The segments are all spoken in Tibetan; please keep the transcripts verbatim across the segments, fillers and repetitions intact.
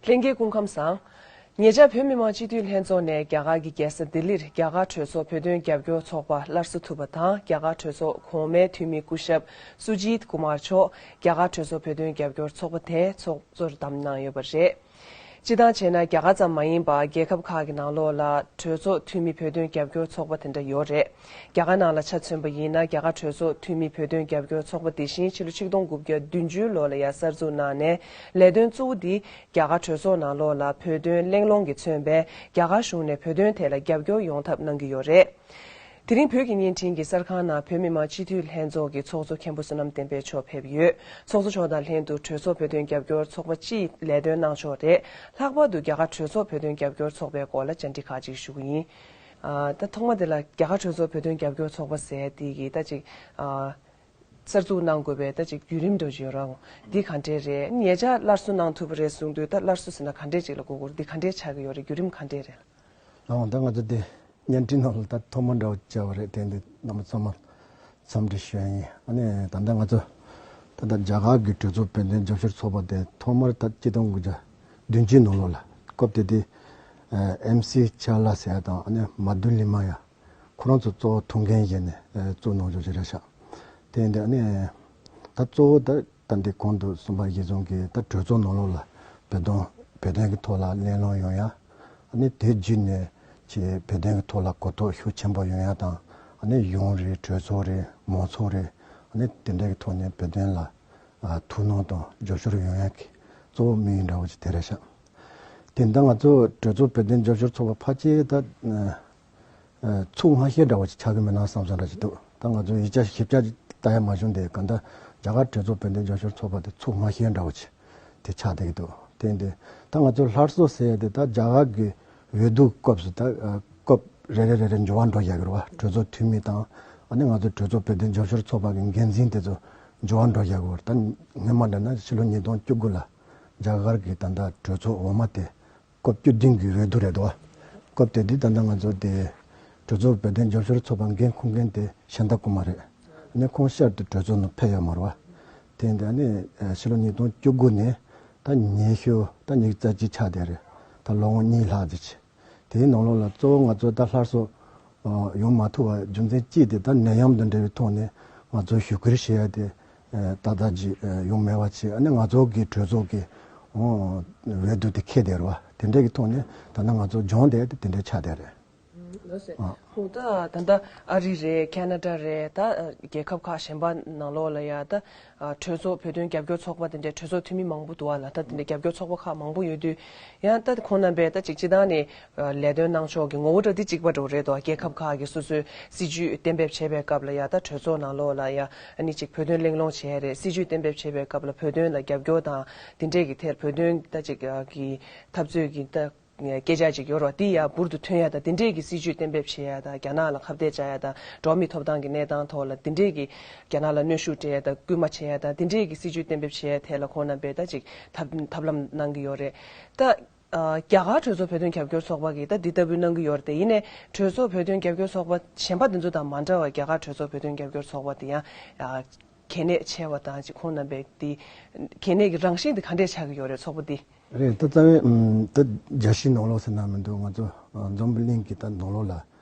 ལྷན་རྒྱས་སྐུ་ཁམས་བཟང་། ཉེ་ཆར་བོད་མི་མང་སྤྱི་འཐུས་ལྷན་ཚོགས་ནས་རྒྱ་གར་གྱི་རྒྱལ་ས་ལྡི་ལིར་རྒྱ་གར་གྲོས་ཚོགས་བོད་དོན་རྒྱབ་སྐྱོར་ཚོགས་པ་སླར་གསོ་ཐུབ་པ་དང་། རྒྱ་གར་གྲོས་ཚོགས་གོང་མའི་འཐུས་མི་སྐུ་ཞབས་སུ་ཇིད་ཀུ་མར་མཆོག་རྒྱ་གར་གྲོས་ཚོགས་བོད་དོན་རྒྱབ་སྐྱོར་ཚོགས་པ་དེའི་ཚོགས་གཙོར་བདམས་གནང་ཡོད་པ་རེད། སྤྱིར་བཏང་བྱས་ན། རྒྱ་གར་ཙམ་མ་ཡིན་པར་རྒྱལ་ཁབ་ཁག་གི་ནང་ལོགས་ལ་གྲོས་ཚོགས་འཐུས་མི་བོད་དོན་རྒྱབ་སྐྱོར་ཚོགས་པ་དེ་འདྲ་ཡོད་རེད། རྒྱ་གར་ནང་ལ་ཆ་མཚོན་པ་ཡིན་ན། རྒྱ་གར་གྲོས་ཚོགས་འཐུས་མི་བོད་དོན་རྒྱབ་སྐྱོར་ཚོགས་པ་དེ་བཞིན་ཕྱི་ལོ་ཆིག་སྟོང་དགུ་བརྒྱ་བདུན་ཅུ་ལོ་ལ་ཡ་གསར་འཛུགས་གནང་ནས། ལས་དོན་གཙོ་བོ་འདི་རྒྱ་གར་གྲོས་ཚོགས་ནང་ལོགས་ལ་བོད་དོན་གླེང་སློང་གིས་མཚོན་པའི་རྒྱ་གར་གཞུང་ནས་བོད་དོན་ཐད་ལ་རྒྱབ་སྐྱོར་ཡོང་ཐབས་གནང་གི་ཡོད་རེད། དེ་རིང་བོད་ཀྱི་བརྙན་འཕྲིན་གྱི་གསར་ཁང་ནང་བོད་མི་མང་སྤྱི་འཐུས་ལྷན་ཚོགས་ཀྱི་ཚོགས་གཙོ་མཁན་པོ་བསོད་ནམས་བསྟན་འཕེལ་མཆོག་ཕེབས་ཡོད། ཚོགས་གཙོ་མཆོག་དང་ལྷན་དུ་གྲོས་ཚོགས་བོད་དོན་རྒྱབ་སྐྱོར་ཚོགས་པ་སྤྱིའི་ལས་དོན་གནང་ཕྱོགས་རེད། ལྷག་པར་དུ་རྒྱ་གར་གྲོས་ཚོགས་བོད་དོན་རྒྱབ་སྐྱོར་ཚོགས་པའི་སྐོར་ལ་བཅར་འདྲི་ཁག་ཅིག་ཞུ་གི་ཡིན། ཨ། ད་ཐོག་མ་དེ་ལ་རྒྱ་གར་གྲོས་ཚོགས་བོད་དོན་རྒྱབ་སྐྱོར་ཚོགས་པ་ཟེར་དེ་གི་ད་ཅིག་ཨ། གསར་འཛུགས་གནང་དགོས་པའི་ད་ཅིག་བརྒྱུད་རིམ་འདྲ་ཅིག་ཡོད་རེད། འདི་ག་འདྲས་རེད། ཉེ་ཆར་སླར་གསོ་གནང་ཐུབ་པ་རེད་གསུངས་དུས། ད་སླར་གསོ་ཟེར་ན་ག་འདྲས་ཅིག་ལ་གོ་དགོས་རེད། འདི་ག་འདྲས་ཆགས་ཀྱི་ཡོད་རེད། བརྒྱུད་རིམ་ག་འདྲས་རེད། ཨང་། ད་ང་ཚོ་དེ་བརྙན་འཕྲིན་ནང་ལ་ད་ཐོག་མ་འདྲ་བོ་བྱས་པ་རེད། དེ་འདི་རྣམ་པ་ཚང་མ་འཚམས་འདྲི་ཞུ་ཡ་ཡིན། ཨ་ནི་ད་ལྟ་ང་ཚོ་ད་ལྟ་རྒྱ་གར་གྱི་གྲོས་ཚོགས་བོད་དོན་རྒྱབ་སྐྱོར་ཚོགས་པ་དེ་ཐོག་མར་ད་ཆིག་སྟོང་དགུ་བརྒྱ་བདུན་ཅུ་ནང་ལོགས་ལ། སྐབས་དེ་དུས་ཨེམ་སི་ཅཱ་ལ་ཟེར་ཡ་དང་། ཨ་ནི་མ་དྷུ་ལི་མ་ཡ། ཁོ་རང་ཚོ་གཙོ་བོ་ཐུགས་འགན་བཞེས་ནས་ཨེ་བཙུགས་གནང་ཕྱོགས་ཅིག་རེད་ཤག་དེ་ཡིན་དུས་ཨ་ནི་ད་གཙོ་བོ་ད་ད་འདི་གོང་དུ་གསུངས་པ་གཞིར་བཟུང་གིས། ད་གྲོས་ཚོགས་ནང་ལོགས་ལ་བོད་དོན་བོད་དོན་གྱི་ཐོག་ལ་གླེང་སློང་ཡོང་ཡ། ཨ་ནི་དེ་བརྒྱུད་ནས་ཅིག་བོད་དོན་གྱི་ཐོག་ལ་གོ་རྟོགས་ཤུགས་ཆེན་པོ་ཡོང་ཡ་དང་། ཨ་ནི་གཞུང་རེད། གྲོས་ཚོགས་རེད། མང་ཚོགས་རེད། ཨ་ནི་དེ་འདྲ་གི་ཐོག་ནས་བོད་དོན་ལ་ཨ་ཐུགས་སྣང་དང་རྒྱབ་སྐྱོར་ཡོང་ཡ་གི་གཙོ་བོ་དམིགས་ཡུལ་འདྲ་བོ་ཅིག་དེ་རེད་ཤག་དེ་ད་ང་ཚོ་གྲོས་ཚོགས་བོད་དོན་རྒྱབ་སྐྱོར་ཚོགས་པ་ཕལ་ཆེར་ད་ཨ་ཚོགས་སྔ་ཤོས་འདྲ་བོ་ཅིག་ཆགས་ཀྱི་མེད་ན་བསམ་བསམ་འདྲ་ཅིག་འདུག་ད་ང་ཚོ་ཡིག་ཆ་ཞིབ་ཆ་ཅིག་ལྟ་ཡ་མ་བྱུང་སྟེ། གང་ལྟར་རྒྱ་གར་གྲོས་ཚོགས་བོད་དོན་རྒྱབ་སྐྱོར་ཚོགས་པ་དེ་ཚོགས་སྔ་ཤོས་འདྲ་བོ་ཅིག་དེ་ཆགས་བསྡད་ཀྱི་འདུག་དེ་ཡིན་དུས་ད་ང་ཚོ་སླར་གསོ་ཟེར་ཡ་དེ་ད་རྒྱ་གར་གྱི་འོས་བསྡུ་སྐབས་སུ་ད་ཨ་སྐབས་རེ་རེ་རེ་རེ་འགྱུར་བ་འགྲོ་བཞག་གི་རེད་བ། གྲོས་ཚོགས་འཐུས་མི་དང་། ཨ་ནི་ང་ཚོ་གྲོས་ཚོགས་བོད་དོན་རྒྱབ་སྐྱོར་ཚོགས་པ་གི་འགན་འཛིན་དེ་ཚོ་འགྱུར་བ་འགྲོ་བཞག་གི་རེད། ད་སྔོན་མ་འདྲ་ན་ཕྱི་ལོ་ཉིས་སྟོང་བཅུ་དགུ་ལ་རྒྱ་གར་གྱི་ད་ལྟ་གྲོས་ཚོགས་འོག་མ་དེ་སྐབས་བཅུ་བདུན་གྱི་འོས་བསྡུ་རེད་དོ། སྐབས་དེ་དུས་ད་ལྟ་ང་ཚོ་དེ་གྲོས་ཚོགས་བོད་དོན་རྒྱབ་སྐྱོར་ཚོགས་པ་འགན་འཁུར་མཁན་དེ་ཤཱནྟ་ཀུ་མར་རེད། ཨ་ནི་ཁོང་ཤར་དུ་གྲོས་ཚོགས་ནང་ཕེབས་ཡོད་མ་རེད་བ། དེ་ཡིན་དུས་ཨ་ནི་ཕྱི་ལོ་ཉིས་སྟོང་བཅུ་དགུ་ནས་ད་ཉི་ཤུ་ད་ཉི་ཤུ་རྩ་གཅིག་ཆགས་བསྡད་རེད། ད་ལོ་ངོ་གཉིས་ལྷག་ཙམ་ཅིག་དེའི་ནང་ལོགས་ལ་གཙོ་བོ་ང་ཚོ་ད་སླར་གསོ་ཨ་ཡོང་མ་ཐུབ་པ་རྒྱུ་མཚན་གཅིག་དེ་ད་ནད་ཡམས་དང་འབྲེལ་བའི་ཐོག་ནས་ང་ཚོ་ཞུ་སྐུལ་བྱེད་ཡ་དེ་ཨ་ཏག་ཏག་ཅིག་ཨ་ཡོང་མེད་པ་བྱས། ཨ་ནི་ང་ཚོ་གི་གྲོས་ཚོགས་ཀྱི་ཨོ་འོས་བསྡུ་དེ་འཁེལ་བསྡད་རེད་བ། དེ་འདྲ་གི་ཐོག་ནས་ད་ནི་ང་ཚོ་སྦྱོང་བསྡད་དེ་དེ་འདྲ་ཆགས་བསྡད་རེད། ལགས་སོ། ཨ། ཁོང་ད་ད་ལྟ་ཨ་རི་རེད། ཁེ་ན་ཌ་རེད། ད་རྒྱལ་ཁབ་ཁག་གཞན་པ་ནང་ལོགས་ལ་ཡ་ད་ཨ་གྲོས་ཚོགས་བོད་དོན་རྒྱབ་སྐྱོར་ཚོགས་པ་དེ་འདྲའི་གྲོས་ཚོགས་འཐུས་མི་མང་པོ་འདུག་བ་ལ། ད་དེ་འདྲའི་རྒྱབ་སྐྱོར་ཚོགས་པ་ཁག་མང་པོ་ཡོད་དུས། ཡང་ད་ཁོང་རྣམ་པས་ད་ཅིག་སྤྱིར་བཏང་ནས་ཨ་ལས་དོན་གནང་ཕྱོགས་ཀྱི་ངོ་བོ་འདྲ་འདི་གཅིག་པ་འདྲ་བོ་རེད་དོ། རྒྱལ་ཁབ་ཁག་གིས་སོ་སོའི་སྲིད་ཇུས་གཏན་འབེབས་བྱེད་པའི་སྐབས་ལ་ཡ་ད་གྲོས་ཚོགས་ནང་ལོགས་ལ་ཡ་ཨ་ནི་ཅིག་བོད་དོན་གླེང་སློང་བྱེད་ཡ་རེད། སྲིད་ཇུས་གཏན་འབེབས་བྱེད་པའི་སྐབས་ལ་བོད་དོན་ལ་རྒྱབ་སྐྱོར་དང་དེ་འདྲས་ཀྱི་ཐད། བོད་དོན་ད་ཅིག་ཨ་གི་འཐབ་རྩོད་ཀྱི་ད་སྐད་ཆ་ཅིག་ཡོད་རེད་བ། དེ་ཡར་འབུར་དུ་ཐོན་ཡ་དང་དེ་འདྲས་ཀྱི་སྲིད་ཇུས་གཏན་འབེབས་བྱེད་ཡ་དང་། རྒྱ་ནག་ལ་ཁ་གཏད་བཅག་ཡ་དང་། འགྲོ་བ་མིའི་ཐོབ་ཐང་གི་གནས་སྟངས་ཐོག་ལ་དེ་འདྲས་ཀྱི་རྒྱ་ནག་ལ་གནོན་ཤུགས་སྤྲད་ཡ་དང་། སྐུལ་མ་བྱེད་ཡ་དང་། དེ་འདྲས་ཀྱི་སྲིད་ཇུས་གཏན་འབེབས་བྱེད་ཡ་ཐད་ལ་ཁོང་རྣམ་པས་ད་ཅིག་ཐབས་ཐབས་ལམ་གནང་གི་ཡོད་རེད། ད་ཨ་རྒྱ་གར་གྲོས་ཚོགས་བོད་དོན་རྒྱབ་སྐྱོར་ཚོགས་པ་གིས་ད་འདི་ལྟ་བུའི་གནང་གི་ཡོད་རེད་དེ། ཡིན་ནའི་གྲོས་ཚོགས་བོད་དོན་རྒྱབ་སྐྱོར་ཚོགས་པ་གཞན་པ་དེ་ཚོ་དང་མ་འདྲ་བར་རྒྱ་གར་གྲོས་ཚོགས་བོད་དོན་རྒྱབ་སྐྱོར་ཚོགས་པ་དེ་ཡང་ཨ་གལ་གནད་ཆེ་བ་དང་ཅིག་ཁོང་རྣམ་པས་དེ་གལ་གནད་ཀྱི་རང་བཞིན་དེ་ག་འདྲས་ཆགས་ཀྱི་ཡོད་རེད། ཚོགས་པ་འདི། རེད། ད་རྩ་བའི་ཨམ་ད་རྒྱལ་སྤྱིའི་ནང་ལོགས་ཟེར་ན་མི་འདུག་ང་ཚོ་ཨ་འཛམ་བུ་གླིང་གི་ད་ནང་ལོགས་ལ་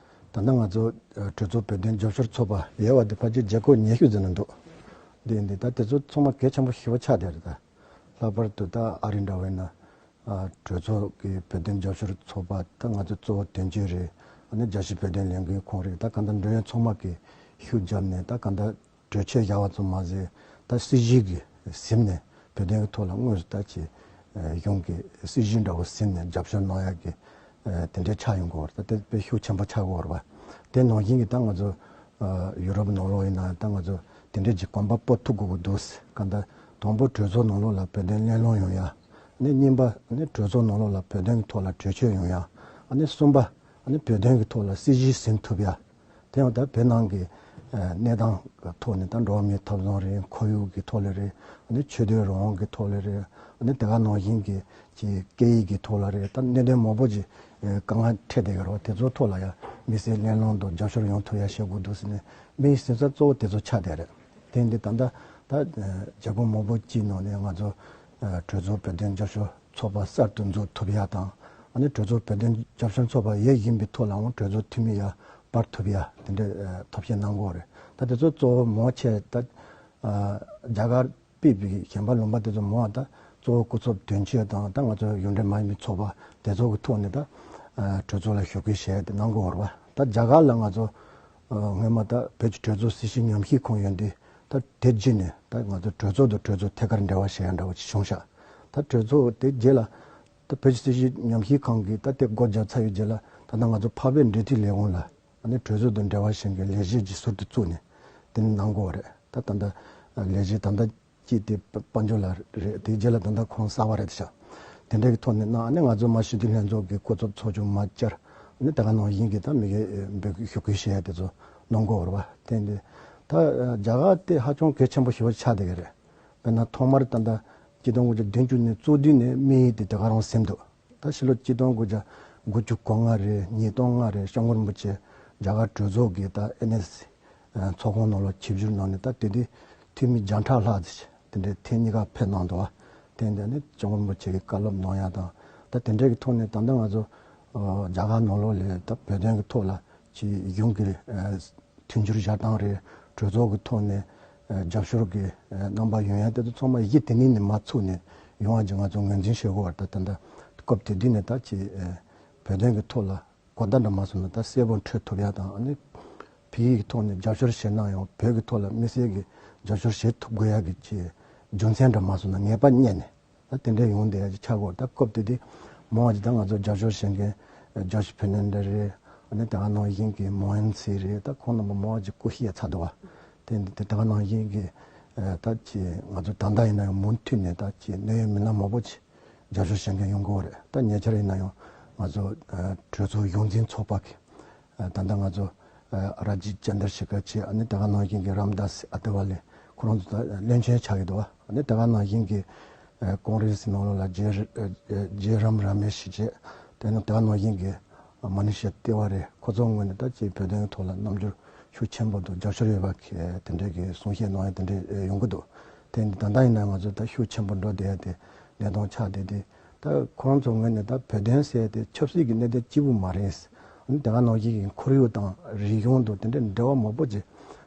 ད་ལྟ་ང་ཚོ་ཨ་གྲོས་ཚོགས་བོད་དོན་རྒྱབ་སྐྱོར་ཚོགས་པ་ཡོད་པ་དེ་ཕལ་ཆེར་རྒྱལ་ཁབ་ཉི་ཤུ་ཟིན་ན་འདུག་འདི་འདི་ད་དེ་ཚོ་ཚང་མ་གལ་ཆེན་པོ་ཞེ་པོ་ཆགས་བསྡད་རེད། ད་ལྷག་པར་དུ་ད་ཨ་རི་འདྲ་བོ་ཡིན་ན་ཨ་གྲོས་ཚོགས་ཀྱི་བོད་དོན་རྒྱབ་སྐྱོར་ཚོགས་པ། ད་ང་ཚོ་གཙོ་བོ་དོན་གཅོད་རེད། ཨ་ནི་རྒྱལ་སྤྱིའི་བོད་དོན་ལས་འགུལ་ཁོངས་རེད། ད་གང་ལྟར་འབྲེལ་ཡོད་ཚང་མ་གིས་ཤུགས་བརྒྱབ་ནས། ད་གང་ལྟར་གྲོས་ཆོད་བཞག་པ་ཙམ་མ་ཟད། ད་སྲིད་ཇུས་ཀྱི་ཟིན་ནས་བོད་དོན་གྱི་ཐོག་ལ་དངོས་སུ་ད་ཅིག་ཨ་གཞུང་གི་སྲིད་ཇུས་འདྲ་བོ་ཟིན་ནས་རྒྱབ་སྐྱོར་གནང་ཡག་གི་ཨ་དེ་འདྲའི་ཆགས་ཡོང་གི་ཡོད་རེད། ད་དེ་དཔེ་ཤུགས་ཆེན་པོ་ཆགས་ཀྱི་ཡོད་རེད་པ། དེ་ནང་བཞིན་གྱི་ད་ང་ཚོ་ཨ་ཡུ་རོབ་ནང་ལོགས་ཡིན་ན་ད་ང་ཚོ་དེ་འདྲའི་ཅིག་གོམ་པ་སྤོ་ཐུབ་དགོས་ཀྱི་འདུག་གང་ལྟར་དང་པོ་གྲོས་ཚོགས་ནང་ལོགས་ལ་བོད་དོན་གླེང་སློང་ཡོང་ཡ། ཨ་ནི་གཉིས་པ་ཨ་ནི་གྲོས་ཚོགས་ནང་ལོགས་ལ་བོད་དོན་གྱི་ཐོག་ལ་གྲོས་ཆོད་ཡོང་ཡ། ཨ་ནི་གསུམ་པ་ཨ་ནི་བོད་དོན་གྱི་ཐོག་ལ་སྲིད་ཇུས་ཟིན་ཐུབ་ཡ། དེ་ཡང་ད་བོད་ནང་གི་ཨ་གནས་སྟངས་ཀྱི་ཐོག་ནས་ད་འགྲོ་བ་མིའི་ཐོབ་ཐང་རེད། ཁོར་ཡུག་གི་ཐོག་ལ་རེད། ཨ་ནི་ཆོས་དད་རང་དབང་གི་ཐོག་ལ་རེད། ཨ་ནི་དེ་ག་ནང་བཞིན་གྱི་ཅིག་སྐད་ཡིག་གི་ཐོག་ལ་རེད། ད་གནད་དོན་མང་པོ་ཅིག་ཨ་དཀའ་ངལ་འཕྲད་བསྡད་ཡོད་རེད་བ། དེ་ཚོའི་ཐོག་ལ་ཡང་དམིགས་བསལ་གླེང་སློང་དང་རྒྱབ་སྐྱོར་ཡོང་ཐུབ་ཡ་བྱེད་དགོས་འདུག་ཟེར་ནས་དམིགས་ཡུལ་ཟིན་ས་གཙོ་བོ་དེ་ཚོ་ཆགས་བསྡད་རེད། དེ་འདི་ད་ལྟ་ད་ཨ་རྒྱལ་ཁབ་མང་པོ་ཅིག་ནང་ནས་ང་ཚོ་ཨ་གྲོས་ཚོགས་བོད་དོན་རྒྱབ་སྐྱོར་ ཚོགས་པ་གསར་དུ་འཛུགས་ཐུབ་ཡ་དང་། ཨ་ནི་གྲོས་ཚོགས་བོད་དོན་རྒྱབ་སྐྱོར་ཚོགས་པ་ཡོད་བཞིན་པའི་ཐོག་ལའང་གྲོས་ཚོགས་འཐུས་མི་ཡར་སྤར་ཐུབ་ཡ་དེ་འདྲའི་ཐབས་ཤེས་གནང་དགོས་རེད། ད་དེ་ཚོ་གཙོ་བོ་མང་ཆེ་ད་རྒྱ་གར་པའི་གཞན་པ་ལུང་པ་དེ་ཚོ་མང་བ་ད་གཙོ་བོ་སྐུ་ཚབ་དོན་གཅོད་དང་། ད་ང་ཚོ་ཡུལ་འབྲེལ་མ་ཡིན་པའི་ཚོགས་པ་དེ་ཚོ་གི་ཐོག་ནས་ད་གྲོས་ཚོགས་ལ་ཞུགས་སྐུལ་བྱས་ཏེ་གནང་དགོས་རེད་བ། ད་རྒྱ་གར་ལ་ང་ཚོ་སྔོན་མ་ད་བོད་ཀྱི་གྲོས་ཚོགས་སྲིད་བྱུས་ཉམས་ཞིབ་ཁང་ཡོད་དུས། ད་དེ་རྗེས་ནས་ད་ང་ཚོ་གྲོས་ཚོགས་དང་གྲོས་ཚོགས་ཐད་ཀར་འབྲེལ་བ་བྱེད་ཡ་འདྲ་བོ་ཅིག་བྱུང་ཤག་ད་གྲོས་ཚོགས་དེ་རྗེས་ལ་ད་བོད་ཀྱི་སྲིད་བྱུས་ཉམས་ཞིབ་ཁང་གིས་ད་དེ་སྒོ་བརྒྱབ་ཚར་བའི་རྗེས་ལ། ད་ལྟ་ང་ཚོ་འཕགས་པའི་འབྲེལ་མཐུད་ལས་ཁུངས་ལ་ཨ་ནི་གྲོས་ཚོགས་དང་འབྲེལ་བ་བྱེད་མཁན་ལས་བྱེད་ཅིག་ཟུར་དུ་བཙུགས་ནས་དེ་ནས་གནང་དགོས་རེད། ད་ད་ལྟ་ལས་བྱེད་ད་ལྟ་གཅིག་དེ་དཔལ་འབྱོར་ལགས་རེད། དེའི་རྗེས་ལ་ད་ལྟ་ཁོང་གསར་པ་རེད་ཤག་དེ་འདྲའི་གི་ཐོག་ནས་གནང་། ཨ་ནི་ང་ཚོ་མ་སྤྱི་འཐུས་ལྷན་ཚོགས་ཀྱི་སྐུ་ཚབ་ཚོགས་ཆུང་མ་བཅར། ཨ་ནི་དེ་ག་ནང་བཞིན་གྱི་ད་མི་སྒེར་འབོད་སྐུལ་ཞུ་སྐུལ་བྱེད་ཡ་དེ་ཚོ་གནང་དགོས་རེད་བ། དེ་འདི་ད་རྒྱ་གར་དེ་ཧ་ཅང་གལ་ཆེན་པོ་ཞེ་པོ་ཆགས་བསྡད་ཀྱི་རེད། དཔེར་ན་ཐོག་མར་ད་ལྟ་སྤྱི་ཟླ་དགུ་བཅུ་བདུན་ཅུ་ནས་བཙུགས་དུས་ནས་དམིགས་ཡུལ་དེ་དེ་ག་རང་ཟིན་འདུག་ད་ཕྱི་ལོ་ཆིག་སྟོང་དགུ་བརྒྱ་དགུ་བཅུ་གོ་ལྔ་རེད། ཉིས་སྟོང་ལྔ་རེད། སྐྱབས་མགོན་རིན་པོ་ཆེ་རྒྱ་གར་གྲོས་ཚོགས་ཀྱི་ད་ཨེན་ཨེས་ཚོགས་ཁང་ནང་ལ་ཆིབས་བསྒྱུར་གནང་ནས། ད་དེ་དུས་འཐུས་མི་བརྒྱ་ཕྲག་ལྷག་ཙམ་དེ་འདྲའི་ཐེངས་གཉིས་ཀ་ཕེབས་གནང་འདུག་བ། དེ་འདྲ་ནི་སྐྱབས་མགོན་རིན་པོ་ཆེ་གི་བཀའ་སློབ་གནང་ཡ་དང་། ད་དེ་འདྲའི་གི་ཐོག་ནས་ད་ལྟ་ང་ཚོ་རྒྱ་གར་ནང་ལོགས་ལ་ད་བོད་དོན་གི་ཐོག་ལ་ཅིག་གཞུང་གི་མཐུན་འགྱུར་བཞག་སྟངས་རེད། གྲོས་ཚོགས་ཀྱི་ཐོག་ནས་ཨ་རྒྱབ་སྐྱོར་གྱི་ཨ་རྣམ་པ་ཡོང་ཡ་དེ་ཚོ་ཚང་མ་གཞི་དེ་ནས་ནས་མར་ཚུགས་ནས་ཡོང་བ་ཅིག་ང་ཚོ་ངོས་འཛིན་བྱེད་དགོས་པ། ད་ད་ལྟ་སྐབས་དེ་དུས་ནས་ད་ཅིག་ཨ་བོད་དོན་གྱི་ཐོག་ལ་གོ་བརྡ་འདྲ་མ་སོང་ན་ད་གསལ་པོ་འཕྲོད་ཐུབ་ཡ་དང་། ཨ་ནི་བོད་ཡིག་གི་ཐོག་ནས་རྒྱབ་སྐྱོར་བྱེད་ན་ཡང་བོད་ཀྱི་ཐོག་ལ་དམིགས་བསལ་གྱི་རྒྱབ་སྐྱོར་བྱེད་ཐུབ་དགོས་ཡ་གི་ཅིག་རྒྱུ་མཚན་འདྲ་མ་སོང་ན་ངེས་པ་རྙེད་ནས། ད་དེ་འདྲ་ཡོང་བསྡད་ཡ་ཅིག་ཆགས་ཀྱི་ཡོད། ད་སྐབས་དེ་དུས་མང་བ་ཅིག་ད་ང་ཚོ་རྒྱབ་སྐྱོར་བྱེད་མཁན་ཇོརྗ་ཕེར་ནན་ཌེ་རེད། ཨ་ནི་དེ་ག་ནང་བཞིན་གྱི་མོ་ཧན་སིང་རེད། ད་ཁོང་རྣམ་པ་མང་བ་ཅིག་སྐུ་གཤེགས་ཚར་འདུག་བ། དེ་འདི་དེ་ག་ནང་བཞིན་གྱི་ཨ་ད་ཅིག་ང་ཚོ་ད་ལྟ་ཡིན་ན་ཡང་མུ་མཐུད་ནས་ད་ཅིག་གནད་ཡོད་མི་སྣ་མང་པོ་ཅིག་རྒྱབ་སྐྱོར་བྱེད་མཁན་ཡོང་གི་ཡོད་རེད། ད་ཉེ་ཆར་ཡིན་ན་ཡང་ང་ཚོ་ཨ་གྲོས་ཚོགས་གཞུང་འཛིན་ཚོགས་པ་གི་ཨ་ད་ལྟ་ང་ཚོ་ཨ་ར་ཇིབ་ཅན་དར་ཤེ་ཁར་ཅིག་ཨ་ནི་དེ་ག་ནང་བཞིན་གྱི་རམ་དཱས་ཨ་ཏེ་ཝ་ལེ་ཁོ་རང་ཚོ་ད་བློན་ཆེན་ཆགས་ཀྱི་འདུག་ཨ་ནི་དེ་ག་ནང་བཞིན་གྱི་ཨ་ཀོང་རེ་སི་ནང་ལོགས་ལ་ཇེ་ཨ་ཇེ་རམ་ར་མེ་ཤི་བྱས། དེ་ནི་དེ་ག་ནང་བཞིན་གྱི་མ་ནི་ཤ་ཏེ་ཝ་རེད། ཁོ་ཚོ་ངོས་ནས་ད་ཅིག་བོད་དོན་གྱི་ཐོག་ལ་རྣམ་འགྱུར་ཤུགས་ཆེན་པོ་འདུག་རྒྱབ་སྐྱོར་ཡོད་པ་གི་དེ་འདྲའི་གི་གསུང་བཤད་གནང་ཡ་དེ་འདྲའི་ཡོང་གི་འདུག་དེ་ནི་ད་ལྟ་ཡིན་ན་ང་ཚོ་ད་ཤུགས་ཆེན་པོ་འགྲོ་བསྡད་ཡ་དེ་གནས་སྟངས་ཆགས་བསྡད་དེ། ད་ཁོང་ཚོ་ངོས་ནས་ད་བོད་དོན་ཟེར་དེ་ཆབ་སྲིད་ཀྱི་གནད་དོན་གཅིག་པུ་མ་རེད། ཨ་ནི་དེ་ག་ནང་བཞིན་གྱི་ཁོར་ཡུག་དང་རིག་གཞུང་དང་དེ་འདྲའི་འབྲེལ་བ་མང་པོ་ཅིག་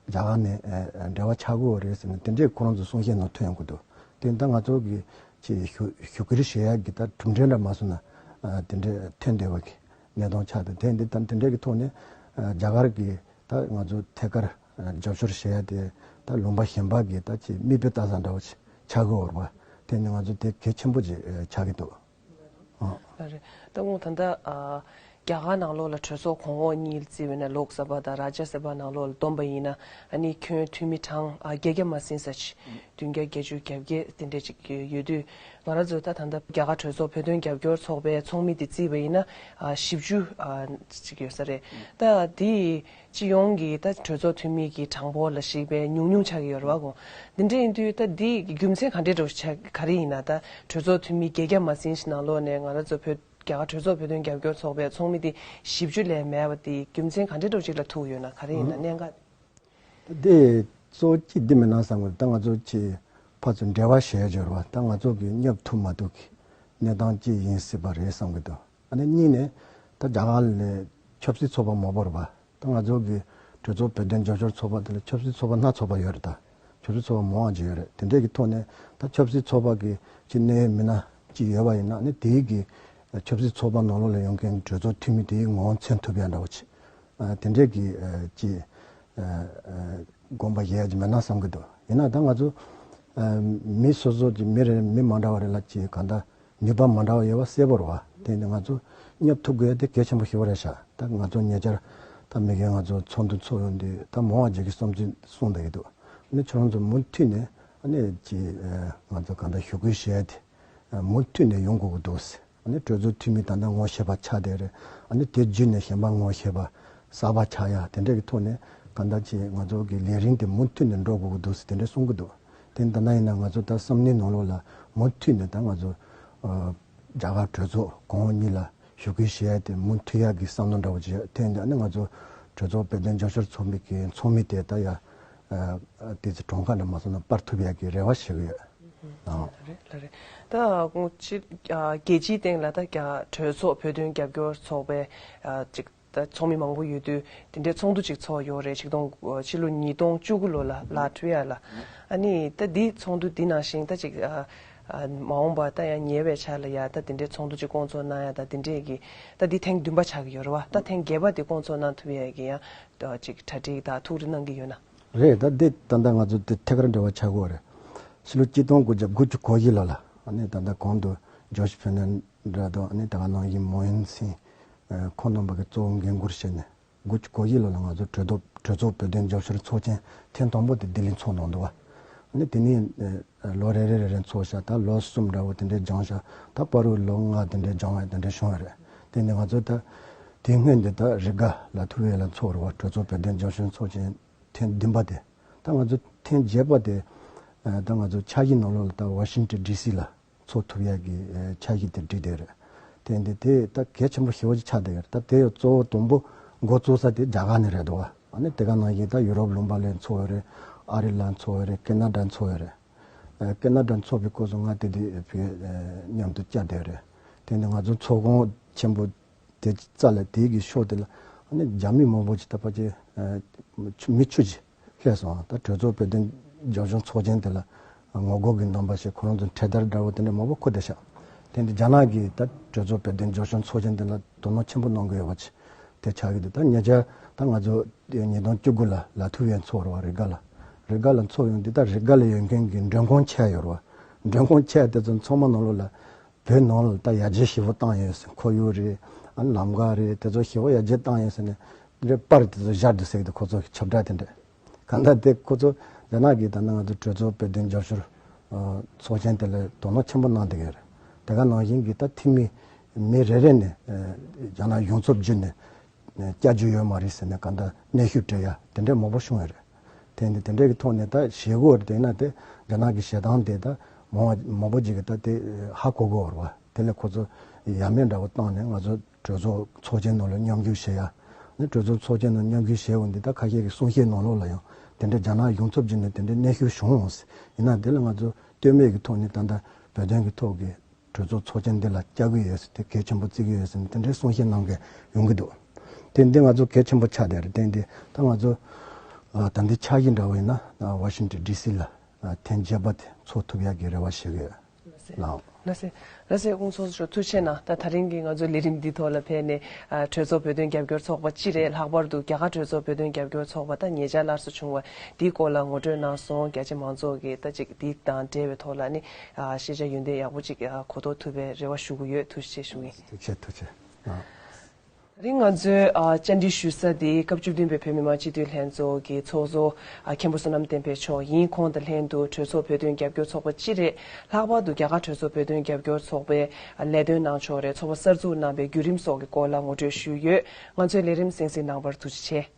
རྒྱ་གར་ནས་ཨ་ཨ་འབྲེལ་བ་ཆགས་ཀྱི་ཡོད་རེད་ཟེར་ནས་དེ་འདྲའི་ཁོ་རང་ཚོ་གསུང་བཤད་ནང་ཐོན་ཡོང་གི་འདུག་དེ་ད་ང་ཚོ་གི་ཅིག་ཞུ་ཞུ་སྐུལ་བྱེད་ཡག་གི་ད་གྲུབ་འབྲས་འདྲ་མ་སོང་ན་ཨ་དེ་འདྲའི་ཐོན་བསྡད་པ་གི་གནས་སྟངས་ཆགས་འདུག་དེ་འདི་ད་དེ་འདྲའི་གི་ཐོག་ནས་ཨ་རྒྱ་གར་གི་ད་ང་ཚོ་ཐད་ཀར་ཨ་རྒྱབ་སྐྱོར་བྱེད་ཡ་དེ་ད་ལུང་པ་གཞན་པ་གི་ད་ཅིག་མིག་དཔེ་ལྟ་ས་འདྲ་བོ་ཅིག་ཆགས་ཀྱི་ཡོད་རེད་པ། དེ་ནི་ང་ཚོ་དེ་གལ་ཆེན་པོ་ཅིག་ཨ་ཆགས་ཀྱི་འདུག་ཨ། ལགས་རེད། ད་འོ་ད་ལྟ་ཨ་རྒྱ་གར་ནང་ལོགས་ལ་གྲོས་ཚོགས་གོང་འོག་གཉིས་བརྩིས་པ་ཡིན་ན་ལོག་ས་བྷ་དང་རཱ་ཇ་ས་བྷ་ནང་ལོགས་ལ་བསྡོམས་པ་ཡིན་ན་ཨ་ནི་ཁྱོན་འཐུས་མི་གྲངས་ཨ་བརྒྱད་བརྒྱ་མ་ཟིན་ས་ཅིག་བདུན་བརྒྱ་བརྒྱད་ཅུ་གྱ་བརྒྱད་དེ་འདྲས་ཅིག་ཡོད་དུས། ང་རང་ཚོ་ད་ད་ལྟ་རྒྱ་གར་གྲོས་ཚོགས་བོད་དོན་རྒྱབ་སྐྱོར་ཚོགས་པའི་ཚོགས་མི་དེ་བརྩིས་པ་ཡིན་ན་ཨ་བཞི་བཅུ་ཨ་ཅིག་ཡོད་ས་རེད། ད་དེ་སྤྱི་ཡོངས་ཀྱི་ད་གྲོས་ཚོགས་འཐུས་མི་གི་གྲངས་འབོར་ལ་གཞིགས་པའི་ཉུང་ཉུང་ཆགས་ཀྱི་ཡོད་རེད་བ་གོ། འདི་འདྲ་ཡིན་དུས་ད་འདི་རྒྱུ་མཚན་ག་འདྲས་འགྲོ་ཆགས་ག་རེ་ཡིན་ན། ད་གྲོས་ཚོགས་འཐུས་མི་བརྒྱད་བརྒྱ་མ་ཟིན་ཞིག་ནང་ལོགས་ནས་ང་རང་ཚོ་བོད་རྒྱ་གར་གྲོས་ཚོགས་བོད་དོན་རྒྱབ་སྐྱོར་ཚོགས་པའི་ཚོགས་མི་དེ་བཞི་བཅུ་ལས་མེད་པ་དེ་རྒྱུ་མཚན་ག་འདྲས་འགྲོ་ཅིག་ལ་ཐུག་ཡོད་ན། ག་རེ་ཡིན་ན་གནད་འགག་ད་དེ་གཙོ་བོ་གཅིག་འདི་མིན་ན་བསམ་གི་འདུག་ད་ང་ཚོ་ཅིག་ཕར་ཚུར་འབྲེལ་བ་བྱས་འབྱོར་བ་ད་ང་ཚོ་གི་སྙོབ་ཐུབ་མ་ཐུབ་ཀྱི་གནས་སྟངས་ཅིག་ཡིན་སྲིད་པ་རེད་བསམ་གི་འདུག་ཨ་ནི་གཉིས་ནས་ད་རྒྱ་གར་ལ་ཆབ་སྲིད་ཚོགས་པ་མང་པོ་རེད་པ། ད་ང་ཚོ་གི་གྲོས་ཚོགས་བོད་དོན་རྒྱབ་སྐྱོར་ཚོགས་པ་དེ་ལ་ཆབ་སྲིད་ཚོགས་པ་སྣ་ཚོགས་པ་ཡོད་རེད། ད་ཆབ་སྲིད་ཚོགས་པ་མང་བ་ཅིག་ཡོད་རེད། དེ་འདྲས་ཀྱི་ཐོག་ནས་ད་ཆབ་སྲིད་ཚོགས་པ་གི་ཅིག་གནད་ཡོད་མི་སྣ་ཅིག་ཡོད་པ་ཡིན་ན་ཨ་ནི་དེའི་གི་ཆབ་སྲིད་ཚོགས་པ་ནང་ལོགས་ལ་ཡོང་མཁན་གྲོས་ཚོགས་འཐུས་མི་དེའི་ངོ་བོ་མཚོན་ཐུབ་ཡ་འདྲ་བོ་ཅིག་ཨ་དེ་འདྲས་ཀྱི་ཨ་ཅིག་ཨ་ཨ་དགོངས་པ་བཞེས་ཡ་ཅིག་མེད་ན་བསམ་གི་འདུག་ཡིན་ན་ད་ང་ཚོ་ཨ་མི་སོ་སོ་ཅིག་མི་རེ་མི་མ་འདྲ་བ་རེ་ལ་ཅིག་གང་ལྟར་ནུས་པ་མ་འདྲ་བ་ཡོད་པ་གསལ་པོ་རེད་བ། དེ་ནི་ང་ཚོ་སྙོབ་ཐུབ་དགོས་ཡ་དེ་གལ་ཆེན་པོ་ཞེ་པོ་རེད་ཤག་ད་ང་ཚོ་ཉེ་ཆར་ད་མི་སྒེར་ང་ཚོ་ཚོགས་འདུ་ཚོགས་ཡོང་དུས་ད་མང་བ་ཅིག་གིས་བསམ་ཚུལ་གསུངས་བསྡད་ཀྱི་འདུག་ཨ་ནི་ཁྱོད་རང་ཚོ་མུ་མཐུད་ནས་ཨ་ནི་ཅིག་ཨ་ང་ཚོ་གང་ལྟར་ཞུ་སྐུལ་བྱས་ཏེ་ཨ་མུ་མཐུད་ནས་ཡོང་དགོས་ཀྱི་འདུག་ཨ་ནི་གྲོས་ཚོགས་འཐུས་མི་ད་ལྟ་ངོ་ཤེས་པ་ཆགས་བསྡད་རེད། ཨ་ནི་དེ་བརྒྱུད་ནས་གཞན་པ་ངོ་ཤེས་པ་གསར་པ་ཆགས་ཡ་དེ་འདྲ་གི་ཐོག་ནས་གང་ལྟར་ཅིག་ང་ཚོ་གི་ལས་རིམ་དེ་མུ་མཐུད་ནས་འགྲོ་དགོས་ཀྱི་འདུག་ཟེར་དེ་འདྲ་གསུང་གི་འདུག་དེ་ད་ལྟ་ཡིན་ན་ང་ཚོ་ད་བསམ་བློའི་ནང་ལོགས་ལ་མུ་མཐུད་ནས་ད་ང་ཚོ་ཨ་རྒྱ་གར་གྲོས་ཚོགས་གོང་འོག་གཉིས་ལ་ཞུ་སྐུལ་བྱེད་ཡ་དེ་མུ་མཐུད་ཡ་གི་བསམ་བློ་འདྲ་བོ་ཅིག་ཐོན་ཏེ་ཨ་ནི་ང་ཚོ་གྲོས་ཚོགས་བོད་དོན་རྒྱབ་སྐྱོར་ཚོགས་མི་གི་ཚོགས་མི་དེ་ད་ཡ་ཨ་ཏོག་ཙམ་གྲངས་ཀ་འདྲ་མ་སོང་ན་སྤར་ཐུབ་ཡ་གི་རེ་བ་བྱེད་ཀྱི་ཡོད། ཨང་། ལགས་རེད། ལགས་རེད། ད་ཁོང་ཅི་ཨ་རྒྱལ་སྤྱིའི་སྟེང་ལ་ད་རྒྱ་གྲོས་ཚོགས་བོད་དོན་རྒྱབ་སྐྱོར་ཚོགས་པའི་ཨ་ཅིག་ད་ཚོགས་མི་མང་པོ་ཡོད་དུས་དེ་འདྲའི་ཚོགས་འདུ་ཅིག་ཚོགས་ཡོད་རེད། ཆིག་སྟོང་ཕྱི་ལོ་ཉིས་སྟོང་བཅུ་དགུ་ལོ་ལ་ལ་ཁྲུ་ཡ་ལ། ཨ་ནི་ད་འདི་ཚོགས་འདུ་འདི་ནང་བཞིན་ད་ཅིག་ཨ་ཨ་མ་འོངས་པ་ད་ཡང་ཉེ་བའི་ཆར་ལ་ཡ་ད་དེ་འདྲའི་ཚོགས་འདུ་ཅིག་བསྐོང་ཚོགས་གནང་ཡ་ད་དེ་འདྲས་ཀྱི་ད་འདི་ཐེངས་བདུན་པ་ཆགས་ཀྱི་ཡོད་རེད་བ། ད་ཐེངས་བརྒྱད་པ་དེ་བསྐོང་ཚོགས་གནང་ཐུབ་ཡ་གི་ཡང་ད་ཅིག་གྲ་སྒྲིག་དང་ཐུགས་རེ་གནང་གི་ཡོད་ན། རེད། ད་འདི་ད་ལྟ་ང་ཚོ་འདི་ཐད་ཀར་འབྲེལ་བ་ཆགས་ཀྱི་ཡོད་རེད། ཕྱི་ལོ་གཅིག་སྟོང་དགུ་བརྒྱ་དགུ་བཅུ་གོ་བཞི་ལོ་ལ་ཨ་ནི་ད་ལྟ་གོང་དུ་ཇོརྗ་ཕེར་ནན་ཌ་དང་ཨ་ནི་དེ་ག་ནང་བཞིན་མོ་ཡུན་སིན་ཁོང་རྣམ་པ་གི་གཙོ་བོ་འགན་འཁུར་བྱས་ནས་དགུ་བཅུ་གོ་བཞི་ལོ་ལ་ང་ཚོ་གྲོས་ཚོགས་གྲོས་ཚོགས་བོད་དོན་རྒྱབ་སྐྱོར་ཚོགས་ཆེན་ཐེངས་དང་པོ་དེ་ལྡི་ལི་ཚོགས་གནང་འདུག་བ། ཨ་ནི་དེ་ནས་ལོ་རེ་རེ་རེ་རེ་འཚོགས་ཤག་ད་ལོ་གསུམ་འདྲ་བོ་དེ་འདྲའི་སྦྱངས་ཤག་ད་བར་དུ་ལོ་ལྔ་དེ་འདྲའི་སྦྱངས་བ་དེ་འདྲའི་བྱུང་བ་རེད། དེ་ནས་ང་ཚོ་ད་དེ་སྔོན་དེ་ད་རི་ག་ལ་ཐུ་ཝེ་ལ་འཚོགས་རེད་བ། གྲོས་ཚོགས་བོད་དོན་རྒྱབ་སྐྱོར་ཚོགས་ཆེན་ཐེངས་བདུན་པ་དེ། ད་ང་ཚོ་ཐེངས་བརྒྱད་པ་དེ་ད་ང་ཚོ་འཆར་གཞི་ནང་ལོགས་ལ་ད་ཝ་ཤིང་ཊོན་ཌི་སི་ལ་འཚོགས་ཐུབ་ཡག་གི་འཆར་གཞི་དེ་བསྒྲིགས་བསྡད་རེད། དེ་འདི་དེ་ད་གལ་ཆེན་པོ་ཞེ་པོ་ཅིག་ཆགས་བསྡད་ཡོད་རེད། ད་དེ་གཙོ་བོ་དང་པོ་འགོ་བཙུགས་ས་དེ་རྒྱ་གར་ནས་རེད་འདུག་བ། ཨ་ནི་དེ་ག་ནང་བཞིན་ད་ཡུ་རོབ་ལུང་པ་ལ་འཚོགས་ཡོད་རེད། ཨ་རི་ལ་འཚོགས་ཡོད་རེད། ཁེ་ན་ཌ་འཚོགས་ཡོད་རེད། ཨ་ཁེ་ན་ཌ་འཚོགས་པའི་སྐབས་སུ་ང་དེ་དུས་བོད་མཉམ་དུ་བཅར་བསྡད་ཡོད་རེད། དེ་ནི་ང་ཚོ་ཚོགས་ཁང་ཆེན་པོ་དེ་རྩ་ལ་དེའི་གི་ཕྱོགས་དེ་ལ་ཨ་ནི་རྒྱ་མི་མང་པོ་ཅིག་ད་ཕལ་ཆེར་མི་བཅུ་ཅིག་སླེབས་སོང་། ད་གྲོས་ཚོགས་བོད་དོན་རྒྱབ་སྐྱོར་ཚོགས་ཆེན་དེ་ལ་ངོ་རྒོལ་གྱི་རྣམ་པ་ཞིག་ཁོ་རང་ཚོ་འཕྲེད་དར་འདྲ་བོ་དེ་འདྲ་མང་པོ་འཁུར་བསྡད་ཤག་དེ་འདི་རྒྱ་ནག་གིས་ད་གྲོས་ཚོགས་བོད་དོན་རྒྱབ་སྐྱོར་ཚོགས་ཆེན་དེ་ལ་དོ་སྣང་ཆེན་པོ་གནང་གི་ཡོད་པ་ཅིག་དེ་ཆགས་ཀྱི་འདུག་ད་ཉེ་ཆར་ད་ང་ཚོ་ཉིས་སྟོང་བཅུ་དགུ་ལ་ལ་ཐུ་ཝེ་འཚོགས་རེད་བ། རི་ག་ལ་རི་ག་ལ་འཚོགས་ཡོང་དུས་ད་རི་ག་ལ་ཡོད་མཁན་གྱི་མགྲོན་ཁང་ཆེ་ཡོད་རེད་བ། མགྲོན་ཁང་ཆེ་དེ་ཚོ་ཚང་མ་ནང་ལོགས་ལ་བོད་ནང་ལ་ད་ཡར་རྒྱས་ཞེ་པོ་བཏང་ཡོད་ཟེར། ཁོར་ཡུག་རེད། ཨ་ལམ་ཁ་རེད། དེ་ཚོ་ཞེ་པོ་ཡར་རྒྱས་བཏང་ཡོད་ཟེར་ནས་འདྲེ་པར་དེ་ཚོ་བཞག་འདུག་ཟེར་གི་འདུག་ཁོ་ཚོ་གི་ཁྱབ་བསྒྲགས་དེ་འདྲ། གང་ལྟར་དེ་ཁོ་ཚོ་རྒྱ་ནག་གིས་ད་ནང་ང་ཚོ་གྲོས་ཚོགས་བོད་དོན་རྒྱབ་སྐྱོར་ཚོགས་ཆེན་དེ་ལ་དོ་སྣང་ཆེན་པོ་གནང་བསྡད་ཀྱི་རེད། དེ་ག་ནང་བཞིན་གྱི་ད་འཐུས་མི་མི་རེ་རེ་ནས་རྒྱ་ནག་གཞུང་ཚབ་བརྒྱུད་ནས་བསྐྱར་ཞུ་ཡོད་མ་རེད་ཟེར་ནས་གང་ལྟར་གནོན་ཤུགས་སྤྲད་ཡ་དེ་འདྲ་མང་པོ་བྱུང་ཡོད་རེད། དེ་ནི་དེ་འདྲའི་གི་ཐོག་ནས་ད་ཞེད་དགོས་རེད། དེ་ན་དེ་རྒྱ་ནག་གི་ཞེ་སྡང་དེ་ད་མང་བ་མང་པོ་ཅིག་གིས་ད་དེ་ཧ་གོ་གོ་བར་བ། དེ་ལས་ཁོ་ཚོ་ཡ་མེད་འདྲ་བོ་བཏང་ནས་ང་ཚོ་གྲོས་ཚོགས་ཚོགས་ཆེན་ནང་ལ་མཉམ་ཞུགས་བྱེད་ཡ། ནི་གྲོས་ཚོགས་ཚོགས་ཆེན་ནང་མཉམ་ཞུགས་བྱས་འོང་དེ་ད་ཁ་ཤས་ཀྱི་གསུང་བཤད་ནང་ལོགས་ལ་ཡང་དེ་འདྲ་རྒྱ་ནག་གཞུང་ཚབ་ཅིག་ནས་དེ་འདྲའི་གནོན་ཤུགས་བྱུང་འོང་ཟེར། ཡིན་ན་དེ་ལ་ང་ཚོ་ལྟོས་མེད་ཀྱི་ཐོག་ནས་ད་ལྟ་བོད་དོན་གྱི་ཐོག་གི་གྲོས་ཚོགས་ཚོགས་ཆེན་འདི་ལ་བཅར་གི་ཡོད་ཟེར་དེ་གལ་ཆེན་པོ་བརྩི་གི་ཡོད་ཟེར་ནས་དེ་འདྲའི་གསུང་བཤད་གནང་མཁན་ཡོང་གི་འདུག་དེ་འདི་ང་ཚོ་གལ་ཆེན་པོ་ཆགས་བསྡད་རེད། དེ་འདི་ད་ང་ཚོ་ཨ་ད་འདི་འཆར་གཞི་འདྲ་བོ་ཡིན་ན་ཝ་ཤིང་ཊོན་ཌི་སི་ལ་ཨ་ཐེངས་བརྒྱད་པ་དེ་འཚོགས་ཐུབ་ཡག་གི་རེ་བ་བྱེད་གི་ཡོད། ལགས། ལགས་སེ། ལགས་སེ། ཨུང་ཚོགས་གཙོ་ཐུགས་རྗེ་གནང་། ད་ད་རིང་གི་ང་ཚོའི་ལས་རིམ་འདི་ཐོག་ལ་ཕེབས་ནས་ཨ་གྲོས་ཚོགས་བོད་དོན་རྒྱབ་སྐྱོར་ཚོགས་པ་སྤྱི་རེད། ལྷག་པར་དུ་རྒྱ་གར་གྲོས་ཚོགས་བོད་དོན་རྒྱབ་སྐྱོར་ཚོགས་པ་ད་ཉེ་ཆར་སླར་གསོ་བྱུང་བ་འདིའི་སྐོར་ལ་ངོ་སྤྲོད་གནང་སོང་། རྒྱ་ཆེ་མང་ཚོགས་ཀྱིས་ད་ཅིག་འདི་དང་འབྲེལ་བའི་ཐོག་ལ་ནི་ཨ་ཤེས་བྱ་ཡོན་ཏན་ཡག་པོ་ཅིག་ཨ་གོ་རྟོགས་ཐུབ་པའི་རེ་བ་ཞུ་གི་ཡོད། ཐུགས་རྗེ་ཆེ་ཞུ་གི་ཡིན། ཐུགས་རྗེ་ཆེ། ཐུགས་རྗེ་ཆེ། ཨ། ད་རིང་ང་ཚོའི་ཨ་བཅར་འདྲི་ཞུ་ས་དེ་སྐབས་བཅུ་བདུན་པའི་བོད་མི་མང་སྤྱི་འཐུས་ལྷན་ཚོགས་ཀྱི་ཚོགས་གཙོ་ཨ་མཁན་པོ་བསོད་ནམས་བསྟན་འཕེལ་མཆོག་ཡིན། ཁོང་དང་ལྷན་དུ་གྲོས་ཚོགས་བོད་དོན་རྒྱབ་སྐྱོར་ཚོགས་པ་སྤྱི་རེད། ལྷག་པར་དུ་རྒྱ་གར་གྲོས་ཚོགས་བོད་དོན་རྒྱབ་སྐྱོར་ཚོགས་པའི་ཨ་ལས་དོན་གནང་ཕྱོགས་རེད། ཚོགས་པ་གསར་འཛུགས་གནང་པའི་བརྒྱུད་རིམ་སོགས་ཀྱི་སྐོར་ལ་ངོ་སྤྲོད་ཞུས་ཡོད། ང་ཚོའི་ལས་རིམ་གསན་གཟིགས་གནང་བར་ཐུགས་རྗེ་ཆེ།